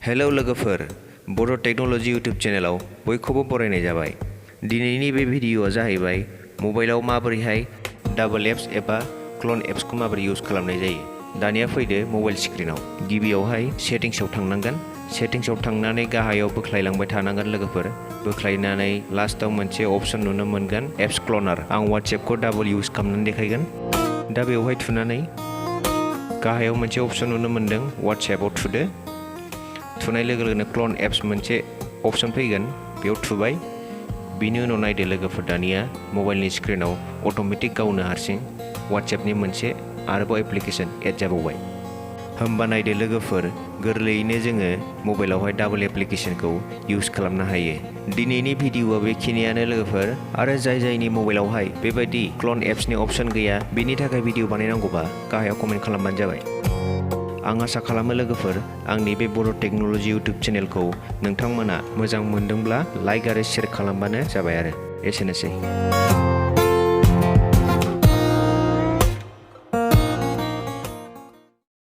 Hello लोगोफोर, बड' technology YouTube चेनेलाव बयखौबो बरायनाय जाबाय। दिनैनि बे भिडिअ'आ जाहैबाय मबाइलाव माबोरैहाय डाबल एप्स एबा क्लन एप्सखौ माबोरै इउज खालामनाय जायो। दानिया फैदो मबाइल स्क्रिनाव। गिबियावहाय सेटिंसआव थांनांगोन। सेटिंसआव थांनानै गाहायाव बोख्लायलांबाय थानांगोन लोगोफोर। बोख्लायनानै लास्टआव मोनसे अपसन नुनो मोनगोन एप्स क्लनार। आं वाट्सएपखौ डाबल इउज खालामनानै देखायगोन। दा बेवहाय थुनानै गाहायाव मोनसे अपसन नुनो मोनदों वाट्सएपआव थुदो। थुनाय लोगो लोगोनो क्लन एप्स मोनसे अपसन फैगोन, बेयाव थुबाय। बिनि उनाव नायदो लोगोफोर, दानिया मबाइलनि स्क्रिनाव अट'मेटिक गावनो हारसिं वाट्सएपनि मोनसे आरोबाव एप्लिकेसन एड जाबावबाय। होमबा नायदो लोगोफोर, गोरलैयैनो जोङो मबाइलावहाय डाबल एप्लिकेसनखौ इउज खालामनो हायो। दिनैनि भिडिअ'आ बेखिनियानो लोगोफोर, आरो जायनि मबाइलावहाय बेबायदि क्लन एप्सनि अपसन गैया, बेनि थाखाय भिडिअ बानायनांगौबा गाहायाव कमेन्ट खालामबानो जाबाय। आं आसा खालामो लोगोफोर, आंनि बे बड' टेक्न'लजि इउटिउब चेनेलखौ नोंथांमोना मोजां मोनदोंब्ला लाइक आरो शेयार खालामबानो जाबाय। आरो एसेनोसै।